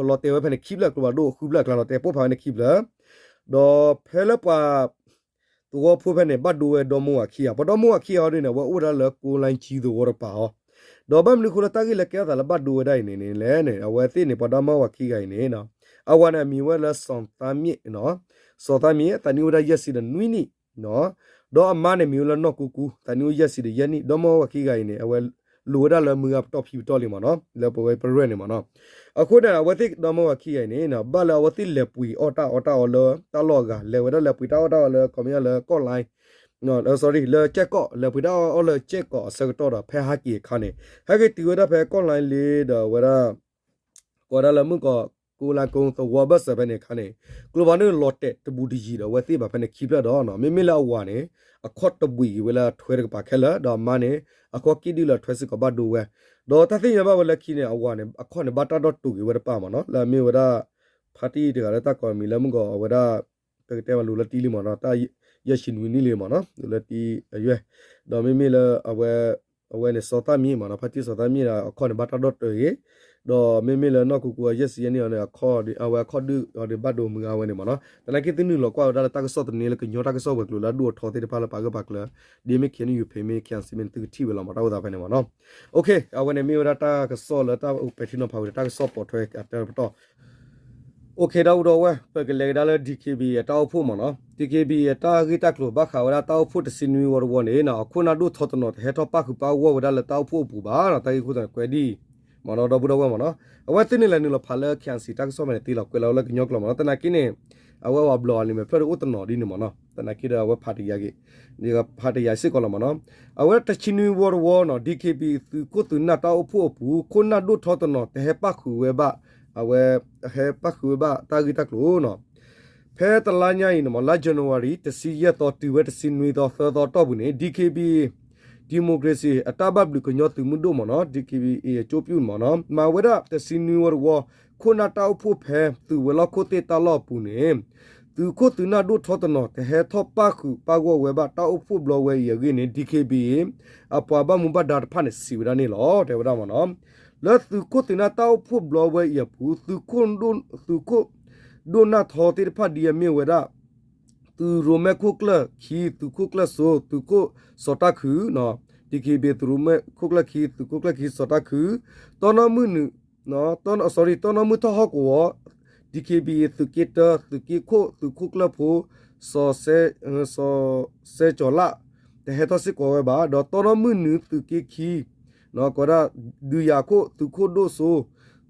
လီၤတဲာ်ဝဲဖဲန့ၣ် ခံဖျၢၣ် ကျိဖးဒိၣ်ဃုဖျၢၣ်အကျါ လီၤတဲာ်ပိၢ်ဖးဝဲန့ၣ်ခံဖျၢၣ်, ဒီးဖဲလၢပှၤ သဝီဖိဖဲန့ၣ် ဘၣ်ဒိဝဲဒီမါဝၤခံဂၤ, ပှၤဒီမါဝၤခံဂၤအီၤဒ်န့ၣ် အဝဲအိၣ်ဝဲဒၣ်လၢ ကုန်းလမ်းကြီး သဝီတပၤအီၤ, ဒီးဘၣ်မနုၤအဃိလၢတၢ်ဂ့ၢ်လၢကဲထီၣ်သးလၢဘၣ်ဒိဝဲဒၣ်အံၤန့ၣ်န့ၣ်လဲၣ်န့ၣ် အဝဲသ့ၣ်န့ၣ် ပှၤဒီမါဝၤခံဂၤအံၤန့ၣ် အဝၤန့ၣ်အမံၤဝဲလၢ စီၤသန်းမြင့်, စီၤသန်းမြင့် သးနံၣ်အိၣ်ဝဲဒၣ်ယဲၢ်ဆံဒီးနွံနံၣ်, ဒီးအမါန့ၣ်မံၤဝဲလၢ နီၢ်ကူကူ, သးနံၣ်အိၣ်ယဲၢ်ဆံဒီးယဲၢ်နံၣ်, ဒီမါဝၤခံဂၤအံၤန့ၣ် အဝဲလိၤဝဲဒၣ်လၢမုၢ်ဂၤပတီၢ်ဖံးပတီၢ်လံမ့ၢ်နီၤ, လၢပဝဲပရဲၣ်န့ၣ်မ့ၢ်နီၤ, အဃိန့ၣ် အဝဲသ့ၣ်ဒီမါဝၤခံဂၤအံၤန့ၣ် ဘၣ်လၢအဝဲသ့ၣ်လဲၤပှ့ၤအီၣ်တၢ်အီတၢ်အီလၢတၢ်လီၢ်အဂၤ, လဲၤဝဲဒၣ်လဲၤပှ့ၤတၢ်အီၣ်တၢ်အီလၢ ခီပညီလၢ ကီၢ်လၢ် sorry လၢကၠဲၣ်ကီၢ်, လဲၤပှ့ၤတၢ်အီၣ်လၢကၠဲၣ်ကီၢ်အဆၢကတီၢ်ဒီး ဖဲဟဲက့ၤအခါန့ၣ် ဟဲက့ၤတုၤဝဲဒၣ်ဖဲ ကီၢ်လၢ်လ့ဒီးဝဲဒၣ် ကိးဝဲဒၣ်လၢမုၢ်ကီး ကုန်းလမ်းကုန်း သဝီအဘၢၣ်စၢၤဖဲန့ၣ်အခါန့ၣ် ကျိဖးဒိၣ်န့ၣ်လီၤတဲာ်တဘူးတယံၤဒီး အဝဲသ့ၣ်ဘၣ်ဖဲန့ၣ်ခံဖျၢၣ်ဒီး မ့မ့ၢ်လၢအဝၤန့ၣ် အခီၣ်တဘှံးက့ၤဝဲလၢအထွဲတကပၤခဲလၢာ် ဒီးအမါန့ၣ် အခီၣ်က့ၣ်ဒုၣ်လၢအထွဲစ့ၢ်ကီးဘၣ်ဒိဝဲ, ဒီးတၢ်သ့ၣ်ညါဘၣ်ဝဲလၢခံန့ၣ် အဝၤန့ၣ် အခီၣ်န့ၣ် ဘၣ်တၢ်ဒီၣ်တုာ်က့ၤဝဲတပၤမ့ၢ်နီၤ, လၢအမ့ၢ်ဝဲဒၣ် ဖါတံၢ်တဂၤလၢတၢ်ကိးအမံၤလၢမုၢ်ကီးအဝဲဒၣ် ပကတဲမးလိၤလၢတံၢ်လံမ့ၢ်နီၤ, တၢ်ယဲၢ်ဆံနွံနံၣ်လံမ့ၢ်နီၤ, လိၤလၢတံၢ်အယဲၢ်, ဒီးမ့မ့ၢ်လၢ အဝဲန့ၣ် စီၤသၣ်မံၤမ့ၢ်နီၤ, ဖါတံၢ်စီၤသၣ်မံၤဒီး အခီၣ်န့ၣ် ဘၣ်တၢ်ဒီၣ်တုာ်က့ၤ, ဒီးမ့မ့ၢ်လၢနီၢ်ကူကူအယဲၢ်ဆံယဲၢ်နံၣ်အီၤန့ၣ် အခီၣ် အဝဲအခီၣ်ဒုၣ်အီၤဒုးဘၣ်ဒိမုၢ်ဂၤဝဲန့ၣ်မ့ၢ်နီၤ, သနာ်က့သုနုာ်လီၤကွၢ်ဝဲဒၣ်လၢတၢ်ကစီၣ်သန့လၢကညီတၢ်ကစီၣ်ဝဲၤကျိၤလၢအဒိၣ်အထီသ့ၣ်တဖၣ်လၢပာ်ဂၢၢ်ပာ်ကျၢၤ ဒ်မ့ၢ် ခ့ၣ်အဲၣ်ယူၣ် ဖ့မ့ၢ် ခ့ၣ်အဲၣ်စံမ့ၢ်န့ၣ် သုကထံၣ်ဝဲလီၤမ့ၢ် တၢ်အိၣ်သးဖဲန့ၣ်မ့ၢ်နီၤ. အဝဲန့ၣ်မ့ၢ်ဝဲဒၣ်တၢ်ကစီၣ်လၢတၢ်ပဲာ်ထံနီၤဖးဝဲဒီးတၢ်ကစီၣ်ပိာ်ထွဲအတၢ်ပတီၢ် အိၣ်ခ့ ဒီပုၢ်ဒီဝဲၢ် ပကလဲၤကဒါလၢ DKBA အတၢ်အိၣ်ဖှိၣ်မ့ၢ်နီၤ, DKBA အတၢ်ဂ့ၢ်တၢ်ကျိၤ ဘၣ်ဃးဝဲဒၣ်တၢ်အိၣ်ဖှိၣ်တဆံနွံဝီတဝီန့ၣ်နီၤ, အခိၣ်နၢ်ဒိၣ်ထီတနီၤ တဟဲထီၣ်ပၣ်ဃုာ်ပၣ်ဂီၢ်ဝဲဒၣ်လၢတၢ်အိၣ်ဖှိၣ်အပူၤဘၣ်နီၤ, တၢ်ဂ့ၢ်ခိၣ်သနၢၣ်ကွဲးဒ်အံၤမ့ၢ်နီၤ ဒီပုၢ်ဒီဝဲၢ်မ့ၢ်နီၤ. အဝဲသ့ၣ်န့ၣ်လဲၤနုာ်လီၤဖးလၢ ခ့ၣ်အဲၣ်စံ တၢ်ကစီၣ်ဖဲန့ၣ်သ့လီၤ ကွဲးလီၤဝဲလၢကညီကျိာ်မ့ၢ်နီၤ, သနာ်က့န့ၣ် အဝဲအဘျီအလံာ်မဲာ်ဖျၢၣ်ဒ်အိၣ်တနီၤဒ်န့ၣ်မ့ၢ်နီၤ, သနာ်က့ဒီးအဝဲဖးတယာ်က့ၤ ဖးတယာ်စ့ၢ်ကီးလီၤမ့ၢ်နီၤ. အဝဲတဆံနွံဝီတဝီနီၤ DKBA သုးခိၣ်သုးနၢ်တၢ်အိၣ်ဖှိၣ်အပူၤ ခိၣ်နၢ်ဒိၣ်ထီတနီၤ တဟဲပၣ်ဃုာ်ဝဲဘၣ်, အဝဲ ဟဲပၣ်ဃုာ်ဝဲဘၣ်တၢ်ဂ့ၢ်တၢ်ကျိၤနီၤ. ဖဲတလါညါအံၤန့ၣ်မ့ၢ် လါ January တဆံယဲၢ်သီ တုၤဝဲတဆံနွံသီ သၢသီတီၢ်ပူၤန့ၣ် DKBA democracy အတၢ်ဘၣ်ဘျုးကညီသုးမုၢ်ဒိၣ်မ့ၢ်နီၤ DKBA အကျိၤပူၤမ့ၢ်နီၤ မၤဝဲဒၣ်တဆံနွံဝီတဝီ ခိၣ်နၢ်တၢ်အိၣ်ဖှိၣ်ဖဲ သုးဝဲၤလီၢ်ခိၣ်သ့ၣ်တၢ်လီၢ်အပူၤန့ၣ် သုးခိၣ်သုးနၢ်ဒိၣ်ထီတနီၤ တဟဲထီၣ်ပၣ်ဃုာ်ပၣ်ဂီၢ်ဝဲဘၣ်တၢ်အိၣ်ဖှိၣ်ဘျီဝဲအံၤအဂ့ၢ်န့ၣ် DKBA အပှၤဘၣ်မူဘၣ်ဒါတဖၣ်န့ၣ် စံးဝဲဒၣ်န့ၣ်လီၤ. တဲဝဲဒၣ်မ့ၢ်နီၤ လၢသုးခိၣ်သုးနၢ်တၢ်အိၣ်ဖှိၣ်ဘျီဝဲအံၤအပူၤ သုးခိၣ် သုးခိၣ်ဒိၣ်နၢ်ထီသ့ၣ်တဖၣ်ဒ်အမ့ၢ်ဝဲဒၣ် သုးရိၣ်မဲခိၣ်ကျၢၢ်ခံ သုးခိၣ်ကျၢၢ်စိ သုးခိၣ်စီၤတၢ်ခု, DKBA သုးရိၣ်မဲခိၣ်ကျၢၢ်ခံ သုးခိၣ်ကျၢၢ်ခံစီၤတၢ်ခု, တီနီၢ်မုၢ်နုာ် sorry တီနီၢ်မုၢ်ထီၣ်ဟီၣ်ကဝီၤ DKBA သုးက့တၢ သုးက့ခိၣ် သုးခိၣ်ကျၢၢ်ဖိ စီၤ စီၤစဲကၠီၤလၣ် တဟဲထီၣ်စ့ၢ်ကီးဝဲဘၣ် ဒီးတီနီၢ်မုၢ်နုာ်သုးက့ခံ ကိးဒၣ် ဒုးယၤခိၣ် သုးခိၣ်ဒိၣ်စိ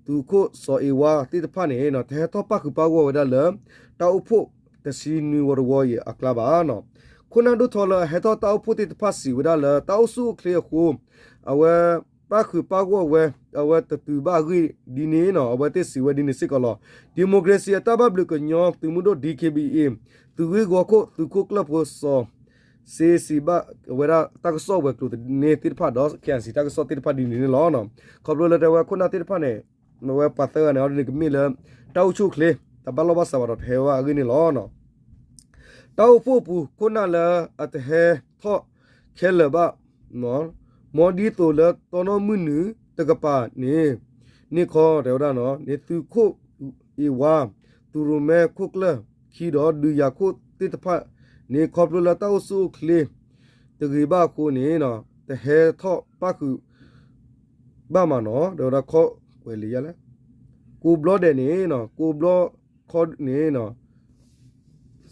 သုးခိၣ်စီၤအ့ဝါသ့ၣ်တဖၣ်န့ၣ် တဟဲထီၣ်ပၣ်ဃုာ်ပၣ်ဂီၢ်ဝဲဒၣ်လၢ တၢ်အိၣ်ဖှိၣ်တဆံနွံဝီတဝီအံၤအကျါဘၣ်နီၤ. ခိၣ်နၢ်ဒိၣ်ထီလၢအဟဲထီၣ်တၢ်အိၣ်ဖှိၣ်သ့ၣ်တဖၣ်စံးဝဲဒၣ်လၢ တၢ်အိၣ်ဆူၣ်အိၣ်ချ့အဃိ အဝဲ ပၣ်ဃုာ်ပၣ်ဂီၢ်ဝဲ အဝဲတတုၤဘၣ်အဂ့ၢ်ဒ်န့ၣ်နီၤ အဝဲသ့ၣ်စံးဝဲဒ်န့ၣ်စ့ၢ်ကီးလီၤ. democracy အတၢ်ဘၣ်ဘျုးကညီသုးမုၢ်ဒိၣ် D K B A သုးဂ့ၢ်ဂီၤခိၣ်သုးခိၣ်ကျၢၢ်ဖိစီၤ စ့စံးဘၣ်ဝဲဒၣ်တၢ်ကစီၣ်ဝဲၤကျိၤသန့သ့ၣ်တဖၣ်ဒီး K I C တၢ်ကစီၣ်သ့ၣ်တဖၣ်ဒ်န့ၣ်န့ၣ်လီၤ. ခီဖျိလၢတဲဝဲခိၣ်နၢ်သ့ၣ်တဖၣ်န့ၣ် အဝဲပှၤသၢဂၤန့ၣ် အီၤဒ်န့ၣ်ကမ့ၢ်လၢ တၢ်အိၣ်ဆူၣ်အိၣ်ချ့ တဘၣ်လိာ်ဘၣ်စးဘၣ်ဒီးတဟဲဘၣ်အဂ့ၢ်န့ၣ်လီၤ. တၢ်အိၣ်ဖှိၣ်အပူၤခိၣ်နၢ်လၢအတဟဲထီၣ်ခဲလၢာ်ဘၣ် မ်ဒ်သိးလၢတီနီၢ်မုၢ်နုာ်တကပၤန့ၣ် န့ၢ်ခီတဲဝဲဒၣ်နီၤ န့ၣ်သုးခိၣ်အ့ဝါ သုးရိၣ်မဲခိၣ်ကျၢၢ်ခံဒီးဒုးယၤခိၣ်သ့ၣ်တဖၣ်န့ၣ် ခီဖျိလၢတၢ်အိၣ်ဆူၣ်အိၣ်ချ့တဂ့ၤဘၣ်အဃိန့ၣ် တဟဲထီၣ်ပၣ်ဃုာ်ဘၣ်မးနီၤ တဲဝဲဒၣ်ခီကွဲးလံာ်ယါလဲၣ် ကိးဘျီဒဲးန့ၣ် ကိးဘျီခီန့ၣ်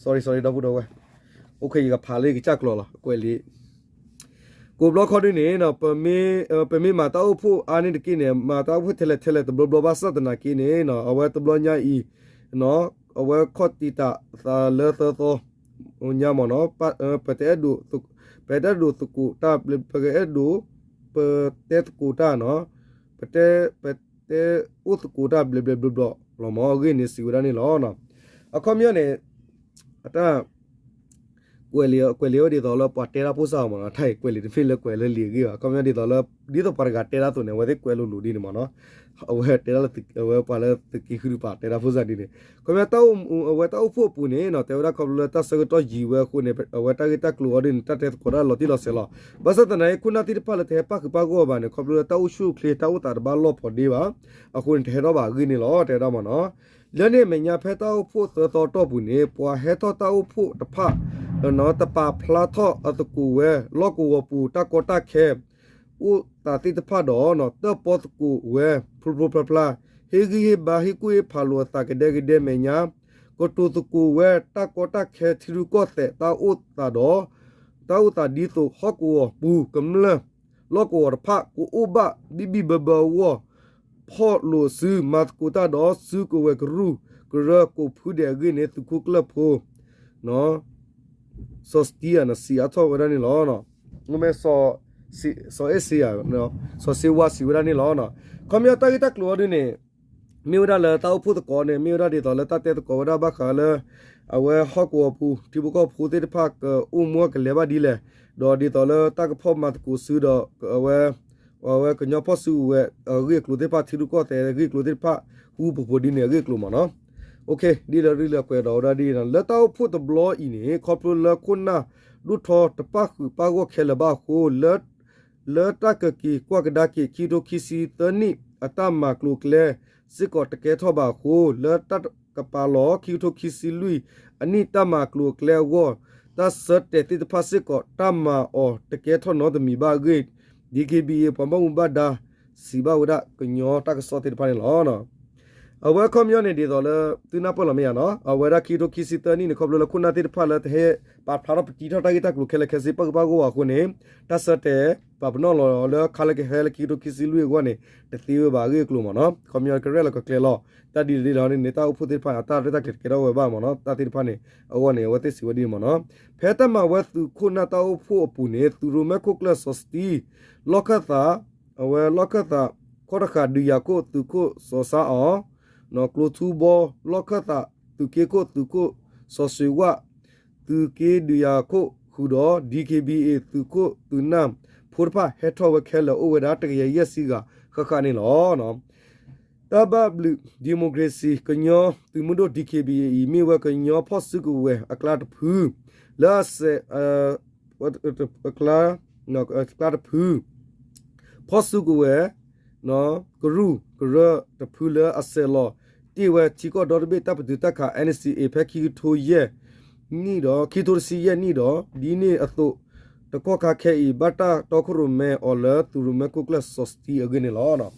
sorry sorry ဒီပုၢ်ဒီဝဲၢ် ယကဖးလၢယကစၢ်ကျိာ်လီၤ ကွဲးလံာ် ကိးဘျီခီဒုန့ၣ် ပမ့ၢ်မၤတၢ်အိၣ်ဖှိၣ်အါန့ၢ်တက့ၢ်န့ၣ် မၤတၢ်အိၣ်ဖှိၣ်ထဲလဲၣ်ထဲလဲၣ်တဘျီဘျီဘၣ်ဆၣ်သနာ်က့န့ၣ် အဝဲတဘျီညါအံၤ အဝဲခီၣ်တံာ်တာ်သးလၢသၢသီညါမ့ၢ်နီၤ ပတအဲၣ်ဒိး ပတအဲၣ်ဒိးသကိးတၢ် ပကအဲၣ်ဒိး ပတဲသကိးတၢ်နီၤ ပတဲ ပတဲအိၣ်သကိးတၢ်ဘျဲးဘျဲးဘျီဘျီလီၤမး အဂ့ၢ်န့ၣ်စံးဝဲဒၣ်န့ၣ်လီၤ. အခီပညီန့ၣ် အတၢ် ကွဲးလံာ် ကွဲးလံာ်ဝဲဒ်သိးလၢပှၤတဲတၢ်ဖိစၢ်အီၤမ့ၢ်နီၤ တၢ်အံၤကွဲးလံာ်တမ့ၢ်လၢကွဲးလၢလံာ်အဂ့ၢ်ဘၣ် အခီပညီဒ်သိးလၢ ဒ်သိးပှၤတဂၤတဲတၢ်အသိးန့ၣ် အဝဲသ့ၣ်ကွဲးလိၤလိၤဒ်န့ၣ်မ့ၢ်နီၤ အဝဲတဲဒၣ်လၢ အဝဲပှၤလၢသုးက့ဃုတပၤတဲတၢ်ဖိစၢ်ဒ်န့ၣ် အခီပညီတၢ်အိၣ် အဝဲတၢ်အိၣ်ဖှိၣ်အပူၤန့ၣ်နီၤ တဲဝဲဒၣ်ခီဖျိလၢတၢ်ဆၢကတီၢ်ယံာ်ဝဲအဃိန့ၣ် အဝဲတၢ်ဂ့ၢ်တၢ်ကျိၤအီၤဒ်န့ၣ် တၢ်တဲသကိးတၢ်လီၤတံၢ်လီၤဆဲးလီၤ. ဘၣ်ဆၣ်သနာ်က့ ခိၣ်နၢ်သ့ၣ်တဖၣ်လၢတဟဲပၣ်ဃုာ်ပၣ်ဂီၢ်ဘၣ်န့ၣ် ခီဖျိလၢတၢ်အိၣ်ဆူၣ်အိၣ်ချ့ တၢ်အိၣ်သးတဘၣ်လီၢ်ဖိးဒ့ဘၣ် အဃိန့ၣ် တဟဲထီၣ်ဘၣ်အဂ့ၢ်န့ၣ်လီၤ တဲဝဲဒၣ်မ့ၢ်နီၤ လၢန့ၣ်အမဲာ်ညါဖဲတၢ်အိၣ်ဖှိၣ်သၢသီအတီၢ်ပူၤန့ၣ် ပှၤဟဲထီၣ်တၢ်အိၣ်ဖှိၣ်တဖၣ် တပာ်ဖျါထီၣ်အသကိးဝဲ လီၢ်ကဝီၤပူၤတၢ်ကီတၢ်ခဲ အိၣ်သးသ့ၣ်တဖၣ်ဒီး တၢၣ်ပီသကိးဝဲ ဖျိဖျိဖျါဖျါ ဟ့ၣ်ဂံၢ်ဟ့ၣ်ဘါ ဟ့ၣ်ကူၣ်ဟ့ၣ်ဖးလိာ်အသးကဒဲကဒဲမဲာ်ညါ ကတိၤသကိးဝဲ တၢ်ကီတၢ်ခဲထံရူၢ်ကီၢ်သဲးတၢ်အိၣ်သးဒီး တၢ်အိၣ်သးဒ်သိး ဟီၣ်ကဝီၤပူၤကမျၢၢ် လီၢ်ကဝီၤတဖၣ် ကအိၣ်ဘၣ်ဘံၣ်ဘံၣ်ဘၢဘၢအဂီၢ် ဖီၣ်လိာ်စု မၤသကိးတၢ်ဒီး စုကဝဲၤကရူၢ်ကရၢကိးဖုဒဲးအဂ့ၢ်န့ၣ် သုးခိၣ်ကျၢၢ်ဖိ စီၤစတံဧၤ စံးအါထီၣ်ဝဲဒၣ်န့ၣ်လီၤ. မ့ၢ် စီၤအဲၣ်စ့ဧၤ စီၤစ့ဝါစံးဝဲဒၣ်န့ၣ်လီၤ. ခီပညီတၢ်ဂ့ၢ်တၢ်ကျိၤအီၤဒ်န့ၣ် မ့ၢ်ဝဲဒၣ်လၢတၢ်အိၣ်ဖှိၣ်သကိးန့ၣ် မ့ၢ်ဝဲဒၣ်ဒ်သိးလၢတၢ်တဲသကိးဝဲဒၣ်ဘၣ်ဃးလၢ အဝဲဟီၣ်ကဝီၤပူၤ ထံဖိကီၢ်ဖိသ့ၣ်တဖၣ် ကအိၣ်မူကလဲၤဘၣ်ဒ်လဲၣ်, ဒီးဒ်သိးလၢတၢ်ကဖီၣ်မၤသကိးစုဒီး အဝဲ အဝဲကညီဖီၣ်စုကဝဲၤအဂ့ၢ်အကျိၤသ့ၣ်တဖၣ် ထံရူၢ်ကီၢ်သဲးအဂ့ၢ်အကျိၤသ့ၣ်တဖၣ် ဟူပဖိးဒ်န့ၣ်အဂ့ၢ်အကျိၤမ့ၢ်နီၤ. ဒ်လဲၣ်ဒ်လဲၣ်ကွဲးဒီးဝဲဒၣ်ဒ်န့ၣ် လၢတၢ်အိၣ်ဖှိၣ်တဘျီအံၤန့ၣ် ခီဖျိလၢခိၣ်နၢ်ဒိၣ်ထီတပၣ်ဃုာ်ပၣ်ဂီၢ်ခဲလၢာ်ဘၣ်အဃိ လၢတၢ်ကက့ၤကွၢ်ကဒါက့ၤ ခံကထိခံဆံသၢနံၣ်အတၢ်မၤကျိၤအကျဲစ့ၢ်ကီးတကဲထီၣ်ဘၣ်အဃိ လၢတၢ်ကပာ်လီၤ ခံကထိခံဆံလွံၢ်အနံၣ်တၢ်မၤကျိၤအကျဲအဂီၢ် တၢ်ဆၢတဲာ်သ့ၣ်တဖၣ်စ့ၢ်ကီး တၢ်မၤအီၤတကဲထီၣ်နီတမံၤဘၣ်အဂ့ၢ် D K B A ပှၤဘၣ်မူဘၣ်ဒါ စံးဘၣ်ဝဲဒၣ်ကညီတၢ်ကစီၣ်သ့ၣ်တဖၣ်န့ၣ်လီၤ. အဝဲအခီပညီန့ၣ် ဒ်သိးလၢ သုနၢ်ပၢၢ်လီၤမ့ၢ်ယါနီၤ အဝဲဒၣ်ခံကထိခံဆံသၢနံၣ်န့ၣ် ခီဖျိလၢခိၣ်နၢ်သ့ၣ်တဖၣ်လၢတဟဲပာ်ဖျါထီၣ်ပတံထီၣ်တၢ်ဂ့ၢ်တၢ်ကျိၤခဲလၢာ်ခဲဆ့ ပၣ်ဃုာ်ပၣ်ဂီၢ်ဘၣ်အဃိန့ၣ် တၢ်ဆၢတဲာ် ပာ်ပနီၣ်လီၤလၢခါလၢကဟဲလၢခံကထိခံဆံလွံၢ်အဂီၢ်န့ၣ် တသ့ဝဲဘၣ်အဂ့ၢ်အကျိၤမ့ၢ်နီၤ. ခီပညီကရဲၣ်လီၤကကျဲၤလီၤ တၢ်ဒ်လဲၣ်ဒ်လဲၣ်န့ၣ် တၢ်အိၣ်ဖှိၣ်သ့ၣ်တဖၣ်န့ၣ် အတၢ်ရဲၣ်တၢ်ကျဲၤတကဲထီၣ်ဝဲဘၣ်မ့ၢ်နီၤ တၢ်သ့ၣ်တဖၣ်န့ၣ် အဂီၢ်န့ၣ် အဝဲသ့ၣ်စံးဝဲဒ်န့ၣ်မ့ၢ်နီၤ. ဖဲတၢ်မၤဝဲသုးခိၣ်နၢ်တၢ်အိၣ်ဖှိၣ်အပူၤန့ၣ် သုးရိၣ်မဲခိၣ်ကျၢၢ်စီၤစတံ လီၢ်ခၢၣ်သး အဝဲလီၢ်ခၢၣ်သး ခီၣ်တဃာ်ဒုးယၤခိၣ်သုးခိၣ်စီၤစါအီၤ ကျိၤထူဘီ လီၢ်ခၢၣ်သး သုးက့ခိၣ်သုးခိၣ်စီၤစွ့ၤဝၣ် သုးက့ဒုးယၤခိၣ်ဃုာ်ဒီး D K B A သုးခိၣ်သုးနၢ်ဖိတဖၣ် ဟဲထီၣ်ဝဲခဲလၢာ်အိၣ်ဝဲဒၣ်တကယၤယဲၢ်ဆံဂၤဃၣ်ဃၣ်န့ၣ်လီၤ. တၢ်ဘၣ်ဘျုး democracy ကညီသုးမုၢ်ဒိၣ် D K B A အံၤ မ့ၢ်ဝဲကညီဖီၣ်စုကဝဲၤအကျါတဖု လၢအစဲး အကျါ အကျါတဖု ဖီၣ်စုကဝဲၤ ကရူၢ်ကရၢတဖုလၢအဆဲးလီၤ တ့ၢ်ဝဲထံကီၢ်ဒီတဘ့ၣ်တၢ်ပတုာ်တၢ်ခး N C A ဖဲခံကထိယဲၢ်နံၣ်ဒီး ခံကထိတဆံယဲၢ်နံၣ်ဒီး ဒ်န့ၣ်အသိး တကီၢ်ခါခဲအံၤ ဘၣ်တၢ်တီခိၣ်ရိၣ်မဲအီၤလၢသုးရိၣ်မဲခိၣ်ကျၢၢ်စီၤစတံအဂ့ၢ်န့ၣ်လီၤ.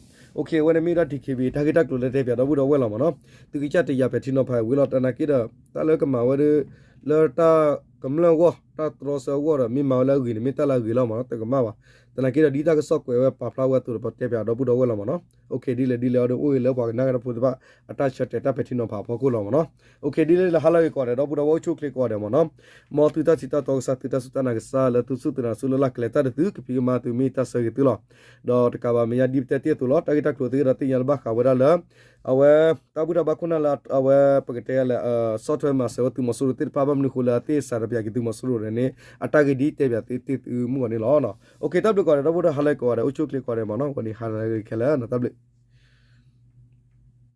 အဝဲန့ၣ်မ့ၢ်ဒၣ် D K B A တၢ်ဂ့ၢ်တၢ်ကျိၤလၢတဲပၠးဒီပုၢ်ဒီဝဲၢ်လီၤမ့ၢ်နီၤ. သုကစၢ်တယာ်ပဲာ်ထံနီၤဖးဝံၤလီၤ တနာ်က့ဒီး တၢ်လၢကမၤဝဲဒၣ် လၢတၢ်ကမျၢၢ်အဂီၢ် တၢ်တြီဆၢအဂီၢ်ဒီး မ့ၢ်မၤဝဲလၢအဂ့ၤန့ၣ် မ့ၢ်တၢ်လၢအဂ့ၤလီၤမ့ၢ်နီၤ, တကမၣ်ဘၣ်. သနာ်က့ဒီး ဒ်တၢ်ကစီၣ်ကွဲးဝဲပာ်ဖျါဝဲအသိးဒီး ပတဲပၠးဒီပုၢ်ဒီဝဲၢ်လီၤမ့ၢ်နီၤ. အိၣ်ခ့ ဒ်လဲၣ်ဒ်လဲၣ်အီၤဒီး အိၣ်ဂ့ၤလၢပှၤကနၣ်ကဒီးဖိသ့ၣ်တဖၣ် အတၢ်ဆၢတဲာ်တၢ်ပဲာ်ထံနီၤဖးအဖီခိၣ်လီၤမ့ၢ်နီၤ. အိၣ်ခ့ ဒ်လဲၣ်ဒ်လဲၣ် ဟါလၢအဂ့ၤကိးဂၤဒဲး ဒီပုၢ်ဒီဝဲၢ်အိၣ်ဆူၣ်အိၣ်ချ့ကိးဂၤဒဲးမ့ၢ်နီၤ. မ်သုတၢ်ထံၣ်တၢ်တီကစၢ် သုတၢ်စူၢ်တၢ်နာ်ကစၢ်လၢသုစူၢ်သုနာ်ဆူလၢ်လၢ် ကလဲၤတၢ်ဒီးသု ကဖံးကမၤသု မ့ၢ်တၢ်ဆၢဂ့ၤသုလီၤ. ဒီးတကးဘၣ် မ့ၢ်ယါဒ်ပတဲတ့ၢ်အသိးလီၤ, တၢ်ဂ့ၢ်တၢ်ကျိၤသ့ၣ်ဒီး သ့ၣ်ညါလၢဘၣ်ဃးဝဲဒၣ်လၢ အဝဲ တၢ်ဘူၣ်တၢ်ဘါခိၣ်နၢ်လၢအဝဲ ပကတဲလၢ ဆီၣ်ထွဲမၤစၢၤဝဲသုးမီၤစိရိၤသ့ၣ်တဖၣ် ဘၣ်မနုၤဃိလၢအသ့ၣ်စးထီၣ်ပၠးက့ၤ သုးမီၤစိရိၤန့ၣ် အတၢ်ဂ့ၢ်ဒ်တဲပၠးသုတ့ၢ်သုမုၢ်ဂီၤန့ၣ်လီၤ. အိၣ်ခ့ တၢ်ဘျုးကိးဂၤဒဲး ဒီပုၢ်ဒီဝဲၢ် ဟါလၢအဂ့ၤကိးဂၤဒဲး အိၣ်ဆူၣ်အိၣ်ချ့ကိးဂၤဒဲးမ့ၢ်နီၤ. ဝဲန့ၣ် ဟါလၢအဂ့ၤခဲလၢာ် တၢ်ဘျုး